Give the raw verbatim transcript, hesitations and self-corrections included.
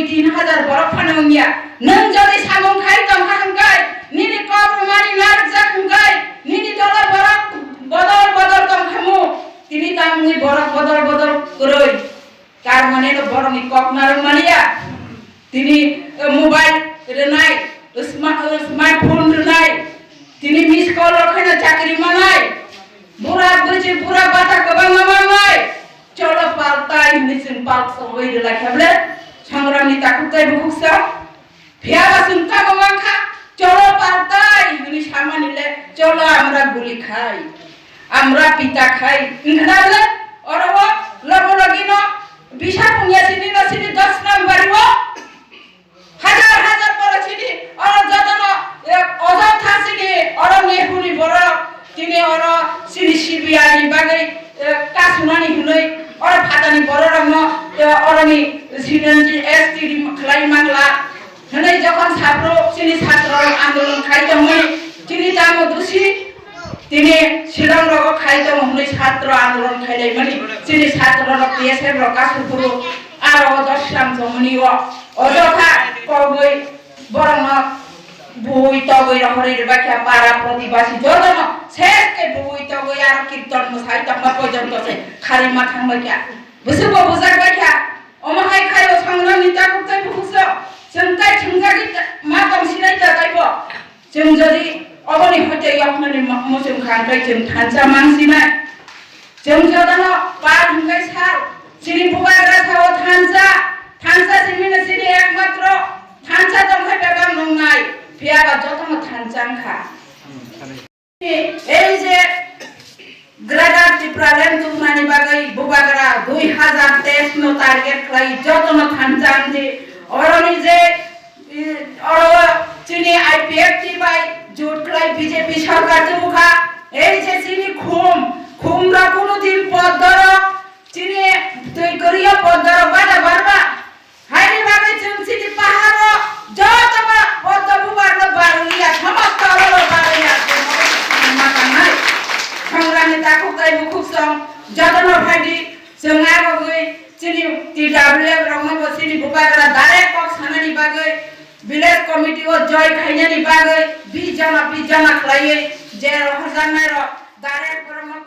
tin hajar borok phano wngya. Nwng jodi samung khai tongkha hwnkhe, nini kok rwmani narwkjak hwnkhe, nini dolo borok bodol bodol tongkhamu. Tini tamni borok bodol bodol kwrwi. Tar mane no borokni kok narwk maliya. Tini, eh, mobile rwnai, sma-, eh, smartphone rwnai. Tini miss call rok khaina chakri manai. Bura bwchi bura bata kwbangma manai. Cholo paltai hwnwi chwng pal songwi rwlai kha ble. Songramni takhuk tei bukhuk sa. Phiya ba chwng tamo mankha, "Cholo paltai," hwnwi samani le, "Cholo, amra guli khai, amra pita khai," wngkha na le, oro o lobo logino bisa pungya sini no sini dos nambari o, hajar hajar borok sini, oro jotono, e, ojok tha sini, oro Nehru ni borok, tini oro sini C B I ni bagwi, e, kasunani hwnwi, oro phatani borok rokno, e, oroni C N G S T ri khlai mangla. Hwnwi jokhon saphru chini chhatro rok andolon khai tongmani, chini tamo dusi, tini Shillong rogo khai tongo hwnwi chhatro andolon khai laimani, chini chhatro rok T S F rok kasu phuru aro o dos lam tongmani o, ojokha kogwi borokno bui togwi rohorwi rwbaikha para prodibasi jotono ses khe bui togwi aro kirton mwsai tongma pojonto se kharima thangbaikha, bwswkbo bujakbaikha. Omo hai khai o songramni takhuk tei bukhuk se chwng tai thwngjagwi ta-, ma tong sinai ta taibo. Chwng jodi oboni hoite yoknani ma-, muchung kha hwnkhe chwng thansa mang sinai. Chwng jotono par hwnkhe sal. Chini bubagra sao thansa. Thansa simino chini ekmatro thansa tongkhe bebak nungnai. Phiya ba jotono thansa wngkha. Ei je Greater Tipraland tubunani bagwi bubagra dui hajar teis no target khlai jotono thansa wngdi. Oroni je, i, oro chini I P F T bai jut khlai B J P sarkar tubukha. Ei je chini khum, khum rok kunu din poddoro chini twi kwrwi o poddoro bada barba. Haini bagwi chwng chini paharo jotono podo bubarno barwi ya, somosto oro barwi ya, chwng oro chwng ma tangnai. Songrani takhuk tei bukhuk song jotono phaidi chwng agogwi chini T W F rokno bo chini bubagra direct kok sanani bagwi, village committee o join khainani bagwi bijana bijana khlaiwi je rohorjaknai rok direct borokno